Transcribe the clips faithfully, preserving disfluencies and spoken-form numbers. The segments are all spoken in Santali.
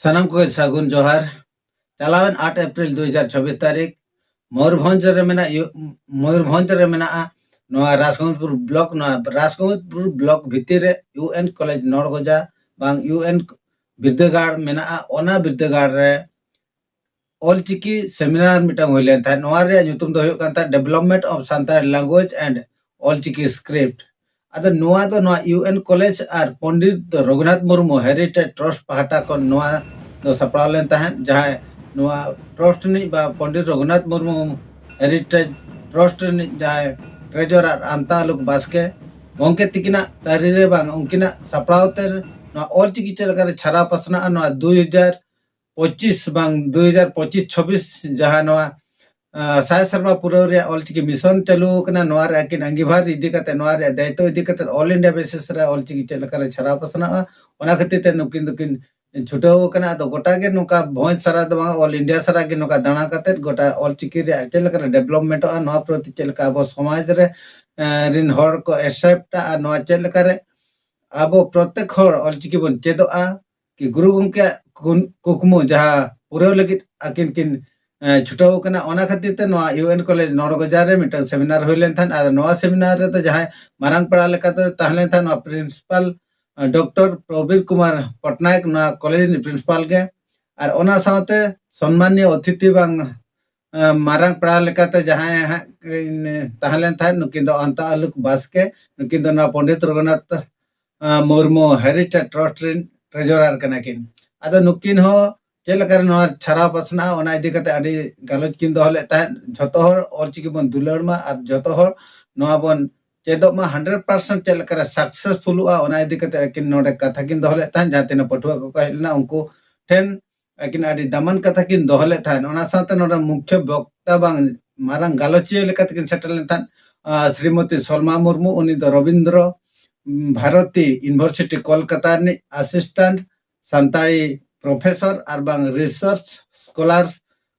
ᱥᱟᱱᱟᱢ ᱠᱚᱜᱮ ᱥᱟᱹᱜᱩᱱ ᱡᱚᱦᱟᱨ᱾ ᱪᱟᱞᱟᱣᱮᱱ ᱟᱴ ᱮᱯᱨᱤᱞ ᱫᱩ ᱦᱟᱡᱟᱨ ᱪᱷᱚᱵᱵᱤᱥ ᱛᱟᱹᱨᱤᱠᱷ ᱢᱚᱭᱩᱨᱵᱷᱚᱸᱡᱽ ᱨᱮ ᱢᱮᱱᱟᱜ ᱤᱭᱩ-, ᱢᱚᱭᱩᱨᱵᱷᱚᱸᱡᱽ ᱨᱮ ᱢᱮᱱᱟᱜᱼᱟ ᱱᱚᱣᱟ ᱨᱟᱡᱽᱜᱚᱵᱤᱱᱫᱯᱩᱨ ᱵᱞᱚᱠ, ᱱᱚᱣᱟ ᱨᱟᱡᱽᱜᱚᱵᱤᱱᱫᱯᱩᱨ ᱵᱞᱚᱠ ᱵᱷᱤᱛᱤᱨ ᱨᱮ ᱭᱩ ᱮᱱ ᱠᱚᱞᱮᱡᱽ ᱱᱚᱲᱜᱚᱡᱟ ᱵᱟᱝ ᱭᱩ ᱮᱱ ᱵᱤᱨᱫᱟᱹᱜᱟᱲ ᱢᱮᱱᱟᱜᱼᱟ᱾ ᱚᱱᱟ ᱵᱤᱨᱫᱟᱹᱜᱟᱲ ᱨᱮ ᱚᱞᱪᱤᱠᱤ ᱥᱮᱢᱤᱱᱟᱨ ᱢᱤᱫᱴᱟᱝ ᱦᱩᱭ ᱞᱮᱱ ᱛᱟᱦᱮᱸᱫ᱾ ᱱᱚᱣᱟ ᱨᱮᱭᱟᱜ ᱧᱩᱛᱩᱢ ᱫᱚ ᱦᱩᱭᱩᱜ ᱠᱟᱱ ᱛᱟᱦᱮᱸᱫ Development of Santali Language and Ol Chiki Script᱾ ᱟᱫᱚ ᱱᱚᱣᱟ ᱫᱚ ᱱᱚᱣᱟ ᱭᱩ ᱮᱱ ᱠᱚᱞᱮᱡᱽ ᱟᱨ ᱯᱚᱱᱰᱤᱛ ᱨᱚᱜᱷᱩᱱᱟᱛᱷ ᱢᱩᱨᱢᱩ ᱦᱮᱨᱤᱴᱮᱡᱽ ᱴᱨᱟᱥᱴ ᱯᱟᱦᱴᱟ ᱠᱷᱚᱱ ᱱᱚᱣᱟ ᱫᱚ ᱥᱟᱯᱲᱟᱣ ᱞᱮᱱ ᱛᱟᱦᱮᱸᱫ, ᱡᱟᱦᱟᱸᱭ ᱱᱚᱣᱟ ᱴᱨᱟᱥᱴ ᱨᱤᱱᱤᱡ ᱵᱟ ᱯᱚᱱᱰᱤᱛ ᱨᱚᱜᱷᱩᱱᱟᱛᱷ ᱢᱩᱨᱢᱩ ᱦᱮᱨᱤᱴᱮᱡᱽ ᱴᱨᱟᱥᱴ ᱨᱤᱱᱤᱡ ᱡᱟᱦᱟᱸᱭ ᱴᱨᱮᱡᱚᱨᱟᱨ ᱟᱱᱛᱟ ᱟᱞᱳᱠ ᱵᱟᱥᱠᱮ ᱜᱚᱢᱠᱮ ᱛᱤᱠᱤᱱᱟᱜ ᱛᱟᱹᱨᱤ ᱨᱮ ᱵᱟᱝ ᱩᱱᱠᱤᱱᱟᱜ ᱥᱟᱯᱲᱟᱣ ᱛᱮ ᱱᱚᱣᱟ ᱚᱞᱪᱤᱠᱤ ᱪᱮᱫ ᱞᱮᱠᱟᱨᱮ ᱪᱷᱟᱨᱟᱣ ᱯᱟᱥᱱᱟᱜᱼᱟ, ᱱᱚᱣᱟ ᱫᱩᱭ ᱦᱟᱡᱟᱨ ᱯᱚᱸᱪᱤᱥ ᱵᱟᱝ ᱫᱩᱭ ᱦᱟᱡᱟᱨ ᱯᱚᱸᱪᱤᱥ ᱪᱷᱚᱵᱵᱤᱥ ᱡᱟᱦᱟᱸ ᱱᱚᱣᱟ, ᱟ, ᱥᱟᱭ ᱥᱮᱨᱢᱟ ᱯᱩᱨᱟᱹᱣ ᱨᱮᱭᱟᱜ ᱚᱞᱪᱤᱠᱤ ᱢᱤᱥᱚᱱ ᱪᱟᱹᱞᱩ ᱟᱠᱟᱱᱟ, ᱱᱚᱣᱟ ᱨᱮ ᱟᱹᱠᱤᱱ ᱟᱸᱜᱤᱵᱷᱟᱨ ᱤᱫᱤ ᱠᱟᱛᱮ, ᱱᱚᱣᱟ ᱨᱮᱭᱟᱜ ᱫᱟᱭᱤᱛᱛᱚ ᱤᱫᱤ ᱠᱟᱛᱮ ᱚᱞ ᱤᱱᱰᱤᱭᱟ ᱵᱮᱥᱤᱥ ᱨᱮ ᱚᱞᱪᱤᱠᱤ ᱪᱮᱫ ᱞᱮᱠᱟᱨᱮ ᱪᱷᱟᱨᱟᱣ ᱯᱟᱥᱱᱟᱜᱼᱟ, ᱚᱱᱟ ᱠᱷᱟᱹᱛᱤᱨ ᱛᱮ ᱱᱩᱠᱤᱱ ᱫᱚᱠᱤᱱ ᱪᱷᱩᱴᱟᱹᱣ ᱟᱠᱟᱱᱟ᱾ ᱟᱫᱚ ᱜᱚᱴᱟ ᱜᱮ ᱱᱚᱝᱠᱟ ᱵᱷᱚᱸᱡᱽ ᱥᱟᱨᱟ ᱫᱚ ᱵᱟᱝ, ᱚᱞ ᱤᱱᱰᱤᱭᱟ ᱥᱟᱨᱟ ᱜᱮ ᱱᱚᱝᱠᱟ ᱫᱟᱬᱟ ᱠᱟᱛᱮ ᱜᱚᱴᱟ ᱚᱞᱪᱤᱠᱤ ᱨᱮᱭᱟᱜ ᱪᱮᱫ ᱞᱮᱠᱟᱨᱮ ᱰᱮᱵᱷᱞᱚᱯᱢᱮᱱᱴᱚᱜᱼᱟ, ᱱᱚᱣᱟ ᱯᱨᱚᱛᱤ ᱪᱮᱫ ᱞᱮᱠᱟ ᱟᱵᱚ ᱥᱚᱢᱟᱡᱽ ᱨᱮ, ᱮ, ᱨᱤᱱ ᱦᱚᱲ ᱠᱚ ᱮᱠᱥᱮᱯᱴᱟ ᱟᱨ ᱱᱚᱣᱟ ᱪᱮᱫ ᱞᱮᱠᱟᱨᱮ ᱟᱵᱚ ᱯᱨᱚᱛᱮᱠ ᱦᱚᱲ ᱚᱞᱪᱤᱠᱤ ᱵᱚᱱ ᱪᱮᱫᱚᱜᱼᱟ, ᱠᱤ ᱜᱩᱨᱩ ᱜᱚᱢᱠᱮᱭᱟᱜ ᱠᱩᱱ-, ᱠᱩᱠᱢᱩ ᱡᱟᱦᱟᱸ ᱯᱩᱨᱟᱹᱣ ᱞᱟᱹᱜᱤᱫ ᱟᱹᱠᱤᱱ ᱠᱤᱱ, ᱮ, ᱪᱷᱩᱴᱟᱹᱣ ᱟᱠᱟᱱᱟ᱾ ᱚᱱᱟ ᱠᱷᱟᱹᱛᱤᱨ ᱛᱮ ᱱᱚᱣᱟ ᱭᱩ ᱮᱱ ᱠᱚᱞᱮᱡᱽ ᱱᱚᱲᱜᱚᱡᱟ ᱨᱮ ᱢᱤᱫᱴᱟᱝ ᱥᱮᱢᱤᱱᱟᱨ ᱦᱩᱭ ᱞᱮᱱ ᱛᱟᱦᱮᱸᱫ᱾ ᱟᱨ ᱱᱚᱣᱟ ᱥᱮᱢᱤᱱᱟᱨ ᱨᱮᱫᱚ ᱡᱟᱦᱟᱸᱭ ᱢᱟᱨᱟᱝ ᱯᱮᱲᱟ ᱞᱮᱠᱟᱛᱮ ᱛᱟᱦᱮᱸ ᱞᱮᱱ ᱛᱟᱦᱮᱸᱫ ᱱᱚᱣᱟ ᱯᱨᱤᱱᱥᱤᱯᱟᱞ, ᱮ, ᱰᱚᱠᱴᱚᱨ ᱯᱨᱚᱵᱤᱨ ᱠᱩᱢᱟᱨ ᱯᱚᱴᱱᱟᱭᱮᱠ, ᱱᱚᱣᱟ ᱠᱚᱞᱮᱡᱽ ᱨᱤᱱᱤᱡ ᱯᱨᱤᱱᱥᱤᱯᱟᱞ ᱜᱮ᱾ ᱟᱨ ᱚᱱᱟ ᱥᱟᱶᱛᱮ ᱥᱚᱱᱢᱟᱱᱤᱭᱚ ᱚᱛᱷᱤᱛᱤ ᱵᱟᱝ, ᱮ, ᱢᱟᱨᱟᱝ ᱯᱮᱲᱟ ᱞᱮᱠᱟᱛᱮ ᱡᱟᱦᱟᱸᱭ ᱦᱟᱸᱜ ᱠᱤᱱ ᱛᱟᱦᱮᱸ ᱞᱮᱱ ᱛᱟᱦᱮᱸᱫ, ᱱᱩᱠᱤᱱ ᱫᱚ ᱟᱱᱛᱟ ᱟᱞᱳᱠ ᱵᱟᱥᱠᱮ, ᱱᱩᱠᱤᱱ ᱫᱚ ᱱᱚᱣᱟ ᱯᱚᱱᱰᱤᱛ ᱨᱚᱜᱷᱩᱱᱟᱛᱷ ᱟ, ᱢᱩᱨᱢᱩ ᱦᱮᱨᱤᱴᱮᱡᱽ ᱴᱨᱟᱥᱴ ᱨᱤᱱ ᱴᱨᱮᱡᱚᱨᱟᱨ ᱠᱟᱱᱟ ᱠᱤᱱ᱾ ᱟᱫᱚ ᱱᱩᱠᱤᱱ ᱦᱚᱸ ᱪᱮᱫ ᱞᱮᱠᱟᱨᱮ ᱱᱚᱣᱟ ᱪᱷᱟᱨᱟᱣ ᱯᱟᱥᱱᱟᱜᱼᱟ, ᱚᱱᱟ ᱤᱫᱤ ᱠᱟᱛᱮ ᱟᱹᱰᱤ ᱜᱟᱞᱚᱪ ᱠᱤᱱ ᱫᱚᱦᱚ ᱞᱮᱫ ᱛᱟᱦᱮᱸᱫ᱾ ᱡᱷᱚᱛᱚ ᱦᱚᱲ ᱚᱞᱪᱤᱠᱤ ᱵᱚᱱ ᱫᱩᱞᱟᱹᱲ ᱢᱟ ᱟᱨ ᱡᱷᱚᱛᱚ ᱦᱚᱲ ᱱᱚᱣᱟ ᱵᱚᱱ ᱪᱮᱫᱚᱜ ᱢᱟ, ᱦᱟᱱᱰᱨᱮᱰ ᱯᱟᱨᱥᱮᱱᱴ ᱪᱮᱫ ᱞᱮᱠᱟᱨᱮ ᱥᱟᱠᱥᱮᱥᱯᱷᱩᱞᱚᱜᱼᱟ, ᱚᱱᱟ ᱤᱫᱤ ᱠᱟᱛᱮ ᱟᱹᱠᱤᱱ ᱱᱚᱰᱮ ᱠᱟᱛᱷᱟ ᱠᱤᱱ ᱫᱚᱦᱚ ᱞᱮᱫ ᱛᱟᱦᱮᱸᱫ᱾ ᱡᱟᱦᱟᱸ ᱛᱤᱱᱟᱹᱜ ᱯᱟᱹᱴᱷᱩᱣᱟᱹ ᱠᱚᱠᱚ ᱦᱮᱡ ᱞᱮᱱᱟ, ᱩᱱᱠᱩ ᱴᱷᱮᱱ ᱟᱹᱠᱤᱱ ᱟᱹᱰᱤ ᱫᱟᱢᱟᱱ ᱠᱟᱛᱷᱟ ᱠᱤᱱ ᱫᱚᱦᱚ ᱞᱮᱫ ᱛᱟᱦᱮᱸᱫ᱾ ᱚᱱᱟ ᱥᱟᱶᱛᱮ ᱱᱚᱰᱮ ᱢᱩᱠᱷᱭᱚ ᱵᱚᱠᱛᱟ ᱵᱟᱝ ᱢᱟᱨᱟᱝ ᱜᱟᱞᱚᱪᱤᱭᱟᱹ ᱞᱮᱠᱟᱛᱮ ᱠᱤᱱ ᱥᱮᱴᱮᱨ ᱞᱮᱱ ᱛᱟᱦᱮᱸᱫ, ᱟ, ᱥᱨᱤᱢᱚᱛᱤ ᱥᱚᱞᱢᱟ ᱢᱩᱨᱢᱩ, ᱩᱱᱤ ᱫᱚ ᱨᱚᱵᱤᱱᱫᱨᱚ, ᱩᱢ, ᱵᱷᱟᱨᱚᱛᱤ ᱤᱭᱩᱱᱤᱵᱷᱟᱨᱥᱤᱴᱤ ᱠᱳᱞᱠᱟᱛᱟ ᱨᱤᱱᱤᱡ ᱟᱥᱤᱥᱴᱮᱱᱴ ᱥᱟᱱᱛᱟᱲᱤ ᱯᱨᱚᱯᱷᱮᱥᱚᱨ ᱟᱨ ᱵᱟᱝ ᱨᱤᱥᱟᱨᱪ ᱥᱠᱚᱞᱟᱨ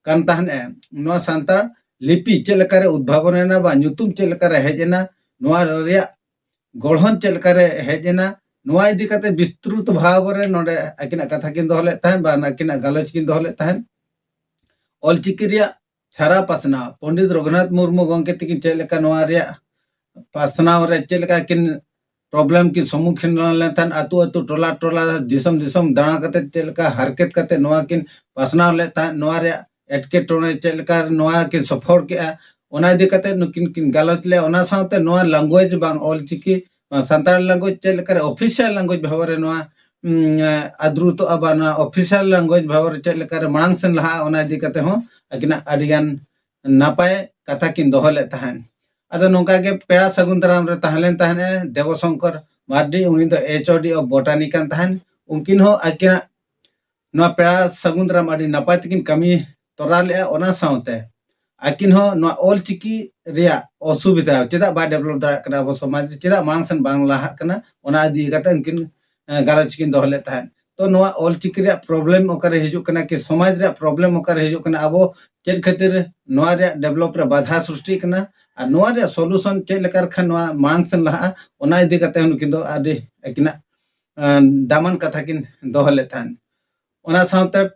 ᱠᱟᱱ ᱛᱟᱦᱮᱸᱫ ᱮ᱾ ᱱᱚᱣᱟ ᱥᱟᱱᱛᱟᱲ ᱞᱤᱯᱤ ᱪᱮᱫ ᱞᱮᱠᱟᱨᱮ ᱩᱫᱵᱷᱟᱵᱚᱱ ᱮᱱᱟ ᱵᱟ ᱧᱩᱛᱩᱢ ᱪᱮᱫ ᱞᱮᱠᱟᱨᱮ ᱦᱮᱡ ᱮᱱᱟ, ᱱᱚᱣᱟ ᱨᱮᱭᱟᱜ ᱜᱚᱲᱦᱚᱱ ᱪᱮᱫ ᱞᱮᱠᱟᱨᱮ ᱦᱮᱡ ᱮᱱᱟ, ᱱᱚᱣᱟ ᱤᱫᱤ ᱠᱟᱛᱮ ᱵᱤᱥᱛᱨᱩᱛ ᱵᱷᱟᱵᱽ ᱨᱮ ᱱᱚᱰᱮ ᱟᱹᱠᱤᱱᱟᱜ ᱠᱟᱛᱷᱟ ᱠᱤᱱ ᱫᱚᱦᱚ ᱞᱮᱫ ᱛᱟᱦᱮᱸᱫ ᱵᱟ ᱟᱹᱠᱤᱱᱟᱜ ᱜᱟᱞᱚᱪ ᱠᱤᱱ ᱫᱚᱦᱚ ᱞᱮᱫ ᱛᱟᱦᱮᱸᱫ᱾ ᱚᱞᱪᱤᱠᱤ ᱨᱮᱭᱟᱜ ᱪᱷᱟᱨᱟ ᱯᱟᱥᱱᱟᱣ ᱯᱚᱱᱰᱤᱛ ᱨᱚᱜᱷᱩᱱᱟᱛᱷ ᱢᱩᱨᱢᱩ ᱜᱚᱢᱠᱮ ᱛᱤᱠᱤᱱ ᱪᱮᱫ ᱞᱮᱠᱟ ᱱᱚᱣᱟ ᱨᱮᱭᱟᱜ ᱯᱟᱥᱱᱟᱣ ᱨᱮ ᱪᱮᱫ ᱞᱮᱠᱟ ᱠᱤᱱ problem ᱠᱤᱱ ᱥᱚᱢᱢᱩᱠᱷᱤᱱ ᱞᱮᱱ ᱛᱟᱦᱮᱸᱫ, ᱟᱹᱛᱩ ᱟᱹᱛᱩ, ᱴᱚᱞᱟ ᱴᱚᱞᱟ, ᱫᱤᱥᱚᱢ ᱫᱤᱥᱚᱢ ᱫᱟᱬᱟ ᱠᱟᱛᱮ ᱪᱮᱫ ᱞᱮᱠᱟ ᱦᱟᱨᱠᱮᱛ ᱠᱟᱛᱮ ᱱᱚᱣᱟ ᱠᱤᱱ ᱯᱟᱥᱱᱟᱣ ᱞᱮᱫ ᱛᱟᱦᱮᱸᱫ, ᱱᱚᱣᱟ ᱨᱮᱭᱟᱜ ᱮᱴᱠᱮᱴᱚᱬᱮ ᱪᱮᱫ ᱞᱮᱠᱟ ᱱᱚᱣᱟ ᱠᱤᱱ ᱥᱚᱯᱷᱚᱲ ᱠᱮᱜᱼᱟ, ᱚᱱᱟ ᱤᱫᱤ ᱠᱟᱛᱮ ᱱᱩᱠᱤᱱ ᱠᱤᱱ ᱜᱟᱞᱚᱪ ᱞᱮᱫᱼᱟ᱾ ᱚᱱᱟ ᱥᱟᱶᱛᱮ ᱱᱚᱣᱟ language ᱵᱟᱝ ᱚᱞᱪᱤᱠᱤ ᱵᱟᱝ ᱥᱟᱱᱛᱟᱲ language ᱪᱮᱫ ᱞᱮᱠᱟᱨᱮ official language ᱵᱷᱟᱵᱮ ᱨᱮ ᱱᱚᱣᱟ, ᱩᱢ, ᱟᱫᱨᱩᱛᱚᱜᱼᱟ ᱵᱟ ᱱᱚᱣᱟ official language ᱵᱷᱟᱵᱮ ᱨᱮ ᱪᱮᱫ ᱞᱮᱠᱟᱨᱮ ᱢᱟᱲᱟᱝ ᱥᱮᱱ ᱞᱟᱦᱟᱜᱼᱟ, ᱚᱱᱟ ᱤᱫᱤ ᱠᱟᱛᱮ ᱦᱚᱸ ᱟᱹᱠᱤᱱᱟᱜ ᱟᱹᱰᱤᱜᱟᱱ ᱱᱟᱯᱟᱭ ᱠᱟᱛᱷᱟ ᱠᱤᱱ ᱫᱚᱦᱚ ᱞᱮᱫ ᱛᱟᱦᱮᱸᱫ᱾ ᱟᱫᱚ ᱱᱚᱝᱠᱟ ᱜᱮ ᱯᱮᱲᱟ ᱥᱟᱹᱜᱩᱱ ᱫᱟᱨᱟᱢ ᱨᱮ ᱛᱟᱦᱮᱸ ᱞᱮᱱ ᱛᱟᱦᱮᱸᱫ ᱮ ᱫᱮᱵᱚ ᱥᱚᱝᱠᱚᱨ ᱢᱟᱨᱰᱤ, ᱩᱱᱤ ᱫᱚ H O D of Botany ᱠᱟᱱ ᱛᱟᱦᱮᱸᱫ᱾ ᱩᱱᱠᱤᱱ ᱦᱚᱸ ᱟᱹᱠᱤᱱᱟᱜ ᱱᱚᱣᱟ ᱯᱮᱲᱟ ᱥᱟᱹᱜᱩᱱ ᱫᱟᱨᱟᱢ ᱟᱹᱰᱤ ᱱᱟᱯᱟᱭ ᱛᱮᱠᱤᱱ ᱠᱟᱹᱢᱤ ᱛᱚᱨᱟ ᱞᱮᱫᱼᱟ᱾ ᱚᱱᱟ ᱥᱟᱶᱛᱮ ᱟᱹᱠᱤᱱ ᱦᱚᱸ ᱱᱚᱣᱟ ᱚᱞᱪᱤᱠᱤ ᱨᱮᱭᱟᱜ ᱚᱥᱩᱵᱤᱫᱷᱟ ᱪᱮᱫᱟᱜ ᱵᱟᱭ develop ᱫᱟᱲᱮᱭᱟᱜ ᱠᱟᱱᱟ, ᱟᱵᱚ ᱥᱚᱢᱟᱡᱽ ᱨᱮ ᱪᱮᱫᱟᱜ ᱢᱟᱲᱟᱝ ᱥᱮᱱ ᱵᱟᱝ ᱞᱟᱦᱟᱜ ᱠᱟᱱᱟ, ᱚᱱᱟ ᱤᱫᱤ ᱠᱟᱛᱮ ᱩᱱᱠᱤᱱ, ᱮ, ᱜᱟᱞᱚᱪ ᱠᱤᱱ ᱫᱚᱦᱚ ᱞᱮᱫ ᱛᱟᱦᱮᱸᱫ᱾ ᱛᱚ ᱱᱚᱣᱟ ᱚᱞᱪᱤᱠᱤ ᱨᱮᱭᱟᱜ problem ᱚᱠᱟᱨᱮ ᱦᱤᱡᱩᱜ ᱠᱟᱱᱟ ᱠᱤ ᱥᱚᱢᱟᱡᱽ ᱨᱮᱭᱟᱜ problem ᱚᱠᱟᱨᱮ ᱦᱤᱡᱩᱜ ᱠᱟᱱᱟ, ᱟᱵᱚ ᱪᱮᱫ ᱠᱷᱟᱹᱛᱤᱨ ᱱᱚᱣᱟ ᱨᱮᱭᱟᱜ develop ᱨᱮ ᱵᱟᱫᱷᱟ ᱥᱨᱤᱥᱴᱤᱜ ᱠᱟᱱᱟ ᱟᱨ ᱱᱚᱣᱟ ᱨᱮᱭᱟᱜ solution ᱪᱮᱫ ᱞᱮᱠᱟ ᱞᱮᱠᱷᱟᱱ ᱱᱚᱣᱟ ᱢᱟᱲᱟᱝ ᱥᱮᱱ ᱞᱟᱦᱟᱜᱼᱟ, ᱚᱱᱟ ᱤᱫᱤ ᱠᱟᱛᱮ ᱩᱱᱠᱤᱱ ᱫᱚ ᱟᱹᱰᱤ ᱟᱹᱠᱤᱱᱟᱜ, ᱮ, ᱫᱟᱢᱟᱱ ᱠᱟᱛᱷᱟ ᱠᱤᱱ ᱫᱚᱦᱚ ᱞᱮᱫ ᱛᱟᱦᱮᱸᱫ᱾ ᱚᱱᱟ ᱥᱟᱶᱛᱮ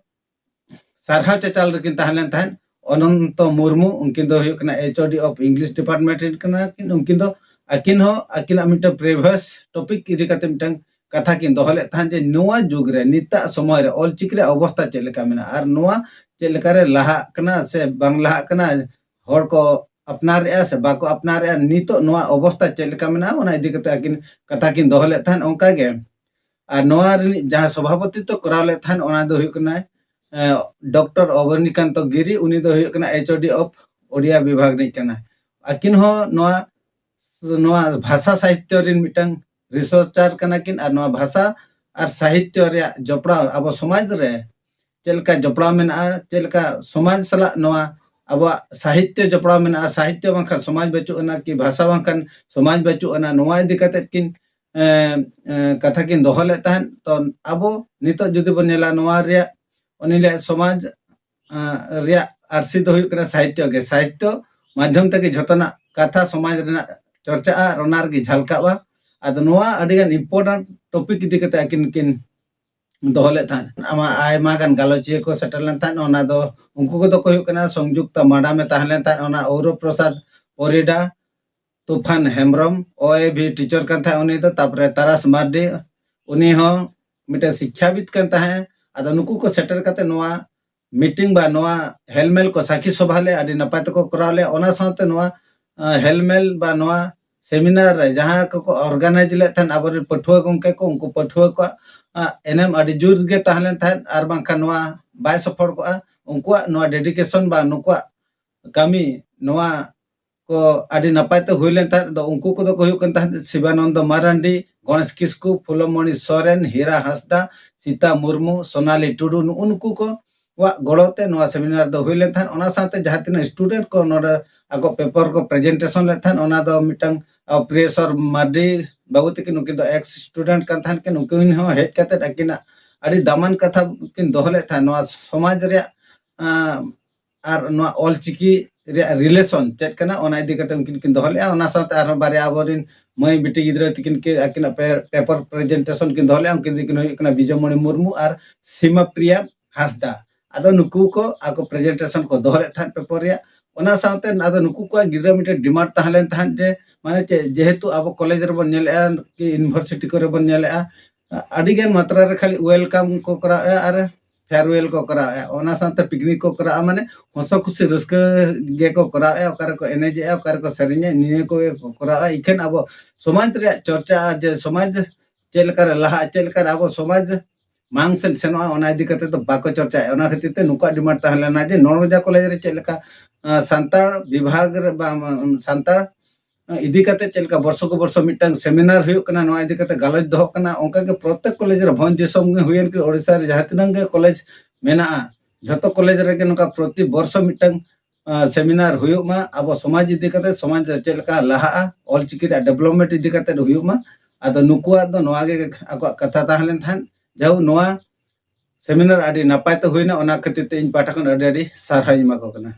ᱥᱟᱨᱦᱟᱣ ᱪᱟᱪᱟᱞ ᱨᱮᱠᱤᱱ ᱛᱟᱦᱮᱸ ᱞᱮᱱ ᱛᱟᱦᱮᱸᱫ ᱚᱱᱚᱱᱛᱚ ᱢᱩᱨᱢᱩ, ᱩᱱᱠᱤᱱ ᱫᱚ ᱦᱩᱭᱩᱜ ᱠᱟᱱᱟ H O D of English Department ᱨᱮᱱ ᱠᱟᱱᱟ ᱠᱤᱱ᱾ ᱩᱱᱠᱤᱱ ᱫᱚ ᱟᱹᱠᱤᱱ ᱦᱚᱸ ᱟᱹᱠᱤᱱᱟᱜ ᱢᱤᱫᱴᱟᱝ previous topic ᱤᱫᱤ ᱠᱟᱛᱮ ᱢᱤᱫᱴᱟᱝ ᱠᱟᱛᱷᱟ ᱠᱤᱱ ᱫᱚᱦᱚ ᱞᱮᱫ ᱛᱟᱦᱮᱸᱫ ᱡᱮ ᱱᱚᱣᱟ ᱡᱩᱜᱽ ᱨᱮ ᱱᱤᱛᱟᱜ ᱥᱚᱢᱚᱭ ᱨᱮ ᱚᱞᱪᱤᱠᱤ ᱨᱮᱭᱟᱜ ᱚᱵᱚᱥᱛᱟ ᱪᱮᱫ ᱞᱮᱠᱟ ᱢᱮᱱᱟᱜᱼᱟ ᱟᱨ ᱱᱚᱣᱟ ᱪᱮᱫ ᱞᱮᱠᱟᱨᱮ ᱞᱟᱦᱟᱜ ᱠᱟᱱᱟ ᱥᱮ ᱵᱟᱝ ᱞᱟᱦᱟᱜ ᱠᱟᱱᱟ, ᱦᱚᱲ ᱠᱚ ᱟᱯᱱᱟᱨᱮᱜᱼᱟ ᱥᱮ ᱵᱟᱠᱚ ᱟᱯᱱᱟᱨᱮᱜᱼᱟ, ᱱᱤᱛᱚᱜ ᱱᱚᱣᱟ ᱚᱵᱚᱥᱛᱟ ᱪᱮᱫ ᱞᱮᱠᱟ ᱢᱮᱱᱟᱜᱼᱟ, ᱚᱱᱟ ᱤᱫᱤ ᱠᱟᱛᱮ ᱟᱹᱠᱤᱱ ᱠᱟᱛᱷᱟ ᱠᱤᱱ ᱫᱚᱦᱚ ᱞᱮᱫ ᱛᱟᱦᱮᱸᱫ᱾ ᱚᱱᱠᱟ ᱜᱮ ᱟᱨ ᱱᱚᱣᱟ ᱨᱤᱱᱤᱡ ᱡᱟᱦᱟᱸ ᱥᱚᱵᱷᱟᱯᱚᱛᱤᱛᱣ ᱠᱚᱨᱟᱣ ᱞᱮᱫ ᱛᱟᱦᱮᱸᱫ, ᱚᱱᱟ ᱫᱚ ᱦᱩᱭᱩᱜ ᱠᱟᱱᱟᱭ, ᱮ, ᱰᱚᱠᱴᱚᱨ ᱚᱵᱚᱱᱤᱠᱟᱱᱛᱚ ᱜᱤᱨᱤ, ᱩᱱᱤ ᱫᱚ ᱦᱩᱭᱩᱜ ᱠᱟᱱᱟ H O D of Odia ᱵᱤᱵᱷᱟᱜᱽ ᱨᱤᱱᱤᱡ ᱠᱟᱱᱟᱭ᱾ ᱟᱹᱠᱤᱱ ᱦᱚᱸ ᱱᱚᱣᱟ, ᱱᱚᱣᱟ ᱵᱷᱟᱥᱟ ᱥᱟᱦᱤᱛᱭᱚ ᱨᱤᱱ ᱢᱤᱫᱴᱟᱝ researcher ᱠᱟᱱᱟ ᱠᱤᱱ ᱟᱨ ᱱᱚᱣᱟ ᱵᱷᱟᱥᱟ ᱟᱨ ᱥᱟᱦᱤᱛᱭᱚ ᱨᱮᱭᱟᱜ ᱡᱚᱯᱲᱟᱣ ᱟᱵᱚ ᱥᱚᱢᱟᱡᱽ ᱨᱮ ᱪᱮᱫ ᱞᱮᱠᱟ ᱡᱚᱯᱲᱟᱣ ᱢᱮᱱᱟᱜᱼᱟ, ᱪᱮᱫ ᱞᱮᱠᱟ ᱥᱚᱢᱟᱡᱽ ᱥᱟᱞᱟᱜ ᱱᱚᱣᱟ ᱟᱵᱚᱣᱟᱜ ᱥᱟᱦᱤᱛᱭᱚ ᱡᱚᱯᱲᱟᱣ ᱢᱮᱱᱟᱜᱼᱟ, ᱥᱟᱦᱤᱛᱭᱚ ᱵᱟᱝᱠᱷᱟᱱ ᱥᱚᱢᱟᱡᱽ ᱵᱟᱹᱪᱩᱜ ᱟᱱᱟ ᱠᱤ ᱵᱷᱟᱥᱟ ᱵᱟᱝᱠᱷᱟᱱ ᱥᱚᱢᱟᱡᱽ ᱵᱟᱹᱪᱩᱜ ᱟᱱᱟ, ᱱᱚᱣᱟ ᱤᱫᱤ ᱠᱟᱛᱮᱫ ᱠᱤᱱ, ᱮ, ᱮ, ᱠᱟᱛᱷᱟ ᱠᱤᱱ ᱫᱚᱦᱚ ᱞᱮᱫ ᱛᱟᱦᱮᱸᱫ᱾ ᱛᱚ ᱟᱵᱚ ᱱᱤᱛᱚᱜ ᱡᱩᱫᱤ ᱵᱚᱱ ᱧᱮᱞᱟ ᱱᱚᱣᱟ ᱨᱮᱭᱟᱜ ᱩᱱᱤ ᱞᱟᱹᱭᱟ ᱥᱚᱢᱟᱡᱽ, ᱟ, ᱨᱮᱭᱟᱜ ᱟᱹᱨᱥᱤ ᱫᱚ ᱦᱩᱭᱩᱜ ᱠᱟᱱᱟ ᱥᱟᱦᱤᱛᱭᱚ ᱜᱮ᱾ ᱥᱟᱦᱤᱛᱭᱚ ᱢᱟᱫᱽᱫᱷᱚᱢ ᱛᱮᱜᱮ ᱡᱷᱚᱛᱚᱱᱟᱜ ᱠᱟᱛᱷᱟ ᱥᱚᱢᱟᱡᱽ ᱨᱮᱱᱟᱜ ᱪᱚᱨᱪᱟᱜᱼᱟ ᱟᱨ ᱚᱱᱟ ᱨᱮᱜᱮ ᱡᱷᱟᱞᱠᱟᱜᱼᱟ᱾ ᱟᱫᱚ ᱱᱚᱣᱟ ᱟᱹᱰᱤ ᱜᱟᱱ important topic ᱤᱫᱤ ᱠᱟᱛᱮ ᱟᱹᱠᱤᱱ ᱠᱤᱱ ᱫᱚᱦᱚ ᱞᱮᱫ ᱛᱟᱦᱮᱸᱫ᱾ ᱟᱢᱟ ᱟᱭᱢᱟ ᱜᱟᱱ ᱜᱟᱞᱚᱪᱤᱭᱟᱹ ᱠᱚ ᱥᱮᱴᱮᱨ ᱞᱮᱱ ᱛᱟᱦᱮᱸᱫ᱾ ᱚᱱᱟ ᱫᱚ ᱩᱱᱠᱩ ᱠᱚᱫᱚ ᱠᱚ ᱦᱩᱭᱩᱜ ᱠᱟᱱᱟ, ᱥᱚᱝᱡᱩᱠᱛᱟ ᱢᱟᱰᱟᱢ ᱮ ᱛᱟᱦᱮᱸ ᱞᱮᱱ ᱛᱟᱦᱮᱸᱫ, ᱚᱱᱟ ᱚᱣᱨᱚ ᱯᱨᱚᱥᱟᱫᱽ ᱯᱚᱨᱤᱰᱟ, ᱛᱩᱯᱷᱟᱱ ᱦᱮᱢᱵᱨᱚᱢ, ᱳ ᱮ ᱵᱷᱤ ᱴᱤᱪᱟᱨ ᱠᱟᱱ ᱛᱟᱦᱮᱸᱫ ᱩᱱᱤ ᱫᱚ, ᱛᱟᱯᱚᱨᱮ ᱛᱟᱨᱟᱥ ᱢᱟᱨᱰᱤ, ᱩᱱᱤ ᱦᱚᱸ ᱢᱤᱫᱴᱮᱱ ᱥᱤᱠᱠᱷᱟᱵᱤᱫ ᱠᱟᱱ ᱛᱟᱦᱮᱸᱫ᱾ ᱟᱫᱚ ᱱᱩᱠᱩ ᱠᱚ ᱥᱮᱴᱮᱨ ᱠᱟᱛᱮ ᱱᱚᱣᱟ ᱢᱤᱴᱤᱝ ᱵᱟ ᱱᱚᱣᱟ ᱦᱮᱞᱢᱮᱞ ᱠᱚ ᱥᱟᱹᱠᱷᱤ ᱥᱚᱵᱷᱟ ᱞᱮ ᱟᱹᱰᱤ ᱱᱟᱯᱟᱭ ᱛᱮᱠᱚ ᱠᱚᱨᱟᱣ ᱞᱮᱫᱼᱟ᱾ ᱚᱱᱟ ᱥᱟᱶᱛᱮ ᱱᱚᱣᱟ ᱦᱮᱞᱢᱮᱞ ᱵᱟ ᱱᱚᱣᱟ ᱥᱮᱢᱤᱱᱟᱨ ᱨᱮ ᱡᱟᱦᱟᱸ ᱠᱚᱠᱚ ᱚᱨᱜᱟᱱᱟᱭᱤᱡᱽ ᱞᱮᱫ ᱛᱟᱦᱮᱸᱫ ᱟᱵᱚᱨᱮᱱ ᱯᱟᱹᱴᱷᱩᱣᱟᱹ ᱜᱚᱢᱠᱮ ᱠᱚ, ᱩᱱᱠᱩ ᱯᱟᱹᱴᱷᱩᱣᱟᱹ ᱠᱚᱣᱟᱜ ᱮᱱᱮᱢ ᱟᱹᱰᱤ ᱡᱳᱨ ᱜᱮ ᱛᱟᱦᱮᱸ ᱞᱮᱱ ᱛᱟᱦᱮᱸᱫ, ᱟᱨ ᱵᱟᱝᱠᱷᱟᱱ ᱱᱚᱣᱟ ᱵᱟᱭ ᱥᱚᱯᱷᱚᱞ ᱠᱚᱜᱼᱟ᱾ ᱩᱱᱠᱩᱣᱟᱜ ᱱᱚᱣᱟ ᱰᱮᱰᱤᱠᱮᱥᱚᱱ ᱵᱟ ᱱᱩᱠᱩᱣᱟᱜ ᱠᱟᱹᱢᱤ ᱱᱚᱣᱟ ᱠᱚ ᱟᱹᱰᱤ ᱱᱟᱯᱟᱭ ᱛᱮ ᱦᱩᱭ ᱞᱮᱱ ᱛᱟᱦᱮᱸᱫ᱾ ᱟᱫᱚ ᱩᱱᱠᱩ ᱠᱚᱫᱚ ᱠᱚ ᱦᱩᱭᱩᱜ ᱠᱟᱱ ᱛᱟᱦᱮᱸᱫ ᱥᱤᱵᱟᱱᱚᱱᱫᱚ ᱢᱟᱨᱟᱱᱰᱤ, ᱜᱚᱬᱮᱥ ᱠᱤᱥᱠᱩ, ᱯᱷᱩᱞᱚᱢᱚᱬᱤ ᱥᱚᱨᱮᱱ, ᱦᱤᱨᱟ ᱦᱟᱸᱥᱫᱟ, ᱥᱤᱛᱟ ᱢᱩᱨᱢᱩ, ᱥᱳᱱᱟᱞᱤ ᱴᱩᱰᱩ, ᱱᱩᱜᱼᱩ ᱱᱩᱠᱩ ᱠᱚᱣᱟᱜ ᱜᱚᱲᱚ ᱛᱮ ᱱᱚᱣᱟ ᱥᱮᱢᱤᱱᱟᱨ ᱫᱚ ᱦᱩᱭ ᱞᱮᱱ ᱛᱟᱦᱮᱸᱫ᱾ ᱚᱱᱟ ᱥᱟᱶᱛᱮ ᱡᱟᱦᱟᱸ ᱛᱤᱱᱟᱹᱜ ᱥᱴᱩᱰᱮᱱᱴ ᱠᱚ ᱱᱚᱰᱮ ᱟᱠᱚ ᱯᱮᱯᱟᱨ ᱠᱚ ᱯᱨᱮᱡᱮᱱᱴᱮᱥᱚᱱ ᱞᱮᱫ ᱛᱟᱦᱮᱸᱫ, ᱚᱱᱟ ᱫᱚ ᱢᱤᱫᱴᱟᱝ ᱯᱨᱚᱯᱷᱮᱥᱚᱨ ᱢᱟᱨᱰᱤ ᱵᱟᱹᱵᱩ ᱛᱟᱹᱠᱤᱱ, ᱩᱱᱠᱤᱱ ᱫᱚ ᱮᱠᱥ ᱥᱴᱩᱰᱮᱱᱴ ᱠᱟᱱ ᱛᱟᱦᱮᱸᱫ ᱠᱤᱱ, ᱩᱱᱠᱤᱱ ᱦᱚᱸ ᱦᱮᱡ ᱠᱟᱛᱮᱫ ᱟᱹᱠᱤᱱᱟᱜ ᱟᱹᱰᱤ ᱫᱟᱢᱟᱱ ᱠᱟᱛᱷᱟ ᱠᱤᱱ ᱫᱚᱦᱚ ᱞᱮᱫ ᱛᱟᱦᱮᱸᱫ ᱱᱚᱣᱟ ᱥᱚᱢᱟᱡᱽ ᱨᱮᱭᱟᱜ ᱟᱨ ᱱᱚᱣᱟ ᱚᱞᱪᱤᱠᱤ ᱨᱮᱭᱟᱜ ᱨᱤᱞᱮᱥᱚᱱ ᱪᱮᱫ ᱠᱟᱱᱟ, ᱚᱱᱟ ᱤᱫᱤ ᱠᱟᱛᱮ ᱩᱱᱠᱤᱱ ᱠᱤᱱ ᱫᱚᱦᱚ ᱞᱮᱫᱼᱟ᱾ ᱚᱱᱟ ᱥᱟᱶᱛᱮ ᱟᱨᱦᱚᱸ ᱵᱟᱨᱭᱟ ᱟᱵᱚᱨᱮᱱ ᱢᱟᱹᱭ ᱵᱤᱴᱤ ᱜᱤᱫᱽᱨᱟᱹ ᱛᱟᱹᱠᱤᱱ ᱠᱤᱱ ᱟᱹᱠᱤᱱᱟᱜ ᱯᱮᱯᱟᱨ ᱯᱨᱮᱡᱮᱱᱴᱮᱥᱚᱱ ᱠᱤᱱ ᱫᱚᱦᱚ ᱞᱮᱫᱼᱟ᱾ ᱩᱱᱠᱤᱱ ᱫᱚᱠᱤᱱ ᱦᱩᱭᱩᱜ ᱠᱟᱱᱟ ᱵᱤᱡᱚᱭᱢᱚᱬᱤ ᱢᱩᱨᱢᱩ ᱟᱨ ᱥᱤᱢᱟ ᱯᱨᱤᱭᱟ ᱦᱟᱸᱥᱫᱟ᱾ ᱟᱫᱚ ᱱᱩᱠᱩ ᱠᱚ ᱟᱠᱚ ᱯᱨᱮᱡᱮᱱᱴᱮᱥᱚᱱ ᱠᱚ ᱫᱚᱦᱚ ᱞᱮᱫ ᱛᱟᱦᱮᱸᱫ ᱯᱮᱯᱟᱨ ᱨᱮᱭᱟᱜ᱾ ᱚᱱᱟ ᱥᱟᱶᱛᱮ ᱟᱫᱚ ᱱᱩᱠᱩ ᱠᱚᱣᱟᱜ ᱜᱤᱫᱽᱨᱟᱹ ᱢᱤᱫᱴᱮᱱ ᱰᱤᱢᱟᱱᱰ ᱛᱟᱦᱮᱸ ᱞᱮᱱ ᱛᱟᱦᱮᱸᱫ ᱡᱮ, ᱢᱟᱱᱮ ᱪᱮᱫ, ᱡᱮᱦᱮᱛᱩ ᱟᱵᱚ ᱠᱚᱞᱮᱡᱽ ᱨᱮᱵᱚᱱ ᱧᱮᱞᱮᱫᱼᱟ, ᱠᱤ ᱤᱭᱩᱱᱤᱵᱷᱟᱨᱥᱤᱴᱤ ᱠᱚᱨᱮ ᱵᱚᱱ ᱧᱮᱞᱮᱫᱼᱟ, ᱟᱹᱰᱤ ᱜᱟᱱ ᱢᱟᱛᱨᱟ ᱨᱮ ᱠᱷᱟᱹᱞᱤ ᱣᱮᱞᱠᱟᱢ ᱠᱚ ᱠᱚᱨᱟᱣᱮᱫᱼᱟ ᱟᱨ ᱯᱷᱮᱭᱟᱨᱣᱮᱞ ᱠᱚ ᱠᱚᱨᱟᱣᱮᱫᱼᱟ᱾ ᱚᱱᱟ ᱥᱟᱶᱛᱮ ᱯᱤᱠᱱᱤᱠ ᱠᱚ ᱠᱚᱨᱟᱣᱟ, ᱢᱟᱱᱮ ᱦᱚᱸᱥᱚ ᱠᱷᱩᱥᱤ ᱨᱟᱹᱥᱠᱟᱹ ᱜᱮᱠᱚ ᱠᱚᱨᱟᱣᱮᱫᱼᱟ᱾ ᱚᱠᱟ ᱨᱮᱠᱚ ᱮᱱᱮᱡᱮᱜᱼᱟ, ᱚᱠᱟ ᱨᱮᱠᱚ ᱥᱮᱨᱮᱧᱮᱫᱼᱟ, ᱱᱤᱭᱟᱹ ᱠᱚᱜᱮ ᱠᱚ ᱠᱚᱨᱟᱣᱟ᱾ ᱤᱠᱷᱟᱹᱱ ᱟᱵᱚ ᱥᱚᱢᱟᱡᱽ ᱨᱮᱭᱟᱜ ᱪᱚᱨᱪᱟ, ᱡᱮ ᱥᱚᱢᱟᱡᱽ ᱪᱮᱫ ᱞᱮᱠᱟᱨᱮ ᱞᱟᱦᱟᱜᱼᱟ, ᱪᱮᱫ ᱞᱮᱠᱟᱨᱮ ᱟᱵᱚ ᱥᱚᱢᱟᱡᱽ ᱢᱟᱲᱟᱝ ᱥᱮᱫ ᱥᱮᱱᱚᱜᱼᱟ, ᱚᱱᱟ ᱤᱫᱤ ᱠᱟᱛᱮ ᱫᱚ ᱵᱟᱠᱚ ᱪᱚᱨᱪᱟᱭᱮᱫᱼᱟ᱾ ᱚᱱᱟ ᱠᱷᱟᱹᱛᱤᱨ ᱛᱮ ᱱᱩᱠᱩᱣᱟᱜ ᱰᱤᱢᱟᱱᱰ ᱛᱟᱦᱮᱸ ᱞᱮᱱᱟ ᱡᱮ ᱱᱚᱨᱚᱡᱟ ᱠᱚᱞᱮᱡᱽ ᱨᱮ ᱪᱮᱫ ᱞᱮᱠᱟ ᱟᱸ, ᱥᱟᱱᱛᱟᱲ ᱵᱤᱵᱷᱟᱜᱽ ᱨᱮ ᱵᱟ, ᱟᱸ, ᱥᱟᱱᱛᱟᱲ ᱤᱫᱤ ᱠᱟᱛᱮ ᱪᱮᱫ ᱞᱮᱠᱟ ᱵᱚᱨᱥᱚ ᱠᱚ ᱵᱚᱨᱥᱚ ᱢᱤᱫᱴᱟᱝ ᱥᱮᱢᱤᱱᱟᱨ ᱦᱩᱭᱩᱜ ᱠᱟᱱᱟ, ᱱᱚᱣᱟ ᱤᱫᱤ ᱠᱟᱛᱮ ᱜᱟᱞᱚᱪ ᱫᱚᱦᱚᱜ ᱠᱟᱱᱟ᱾ ᱚᱱᱠᱟ ᱜᱮ ᱯᱨᱚᱛᱮᱠ ᱠᱚᱞᱮᱡᱽ ᱨᱮ, ᱵᱷᱚᱸᱡᱽ ᱫᱤᱥᱚᱢ ᱜᱮ ᱦᱩᱭᱮᱱ ᱠᱤ, ᱳᱰᱤᱥᱟ ᱨᱮ ᱡᱟᱦᱟᱸ ᱛᱤᱱᱟᱹᱜ ᱜᱮ ᱠᱚᱞᱮᱡᱽ ᱢᱮᱱᱟᱜᱼᱟ, ᱡᱷᱚᱛᱚ ᱠᱚᱞᱮᱡᱽ ᱨᱮᱜᱮ ᱱᱚᱝᱠᱟ ᱯᱨᱚᱛᱤ ᱵᱚᱨᱥᱚ ᱢᱤᱫᱴᱟᱝ ᱟᱸ, ᱥᱮᱢᱤᱱᱟᱨ ᱦᱩᱭᱩᱜ ᱢᱟ, ᱟᱵᱚ ᱥᱚᱢᱟᱡᱽ ᱤᱫᱤ ᱠᱟᱛᱮ, ᱥᱚᱢᱟᱡᱽ ᱨᱮ ᱪᱮᱫ ᱞᱮᱠᱟ ᱞᱟᱦᱟᱜᱼᱟ, ᱚᱞᱪᱤᱠᱤ ᱨᱮᱭᱟᱜ ᱰᱮᱵᱷᱞᱚᱯᱢᱮᱱᱴ ᱤᱫᱤ ᱠᱟᱛᱮ ᱦᱩᱭᱩᱜ ᱢᱟ᱾ ᱟᱫᱚ ᱱᱩᱠᱩᱣᱟᱜ ᱫᱚ ᱱᱚᱣᱟ ᱜᱮ ᱟᱠᱚᱣᱟᱜ ᱠᱟᱛᱷᱟ ᱛᱟᱦᱮᱸ ᱞᱮᱱ ᱛᱟᱦᱮᱸᱫ᱾ ᱡᱟᱭᱦᱳᱠ, ᱱᱚᱣᱟ ᱥᱮᱢᱤᱱᱟᱨ ᱟᱹᱰᱤ ᱱᱟᱯᱟᱭ ᱛᱮ ᱦᱩᱭᱱᱟ, ᱚᱱᱟ ᱠᱷᱟᱹᱛᱤᱨ ᱛᱮ ᱤᱧ ᱯᱟᱦᱴᱟ ᱠᱷᱚᱱ ᱟᱹᱰᱤ ᱟᱹᱰᱤ ᱥᱟᱨᱦᱟᱣ ᱤᱧ ᱮᱢᱟ ᱠᱚ ᱠᱟᱱᱟ᱾